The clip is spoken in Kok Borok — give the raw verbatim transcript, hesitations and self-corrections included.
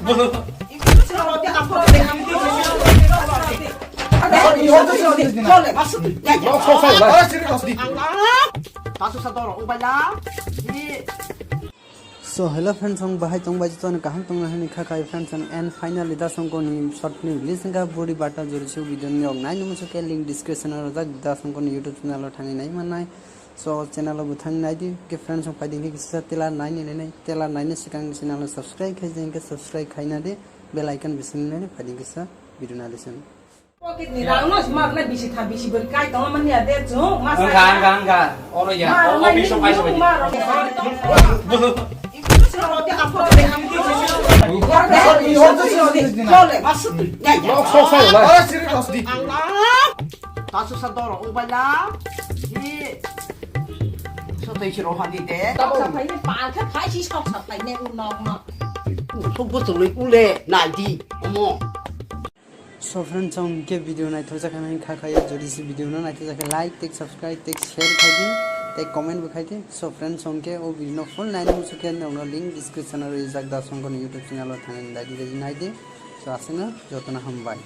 So hello friends, ang bahai tong bai joto kaham tong na hani kha khai friends, and finally da song ko ni short film release ga body bata jori su video ni rok nai nung su ke link description ro jak da song ko ni YouTube channel o thani nai manai. So channel o bo thang nai di ke friends, ang paiding ke kisa trailer nai ni nai trailer nai ni sikang channel o subscribe khai jeng ke subscribe khai na di, bell icon bising nai paiding kisa video na listen. Pocket ni rang no smart na bisi tha bisi beri kai tong mani ya de chung ma sa. Angka angka angka. Oro ya. Ma O ma obi ni so pai so bai. Ma ro. Iko sura ro de apo de. Iko sura ro de. Iko sura ro de. Kole masuk. Ya ya. Sok sok sai la. Oro siri dos di. Tasu sa doro ubala. Hi. So tei siro hadi de. Sok sa pai ne pa kha pai si sok sa pai ne u nok nok. Sok bo tului ule nai di. Omo. So friends, ang ke video naithok jakha nai kha khaya, jodi si video no naithok jakha like tei subscribe tei share khai di tei comment bo khai di. So friends, ang ke o video no full nai nung sukhe nang no link description o rijak da song ko ni YouTube channel o thang dai di nai di. So aswk no joto no hambai.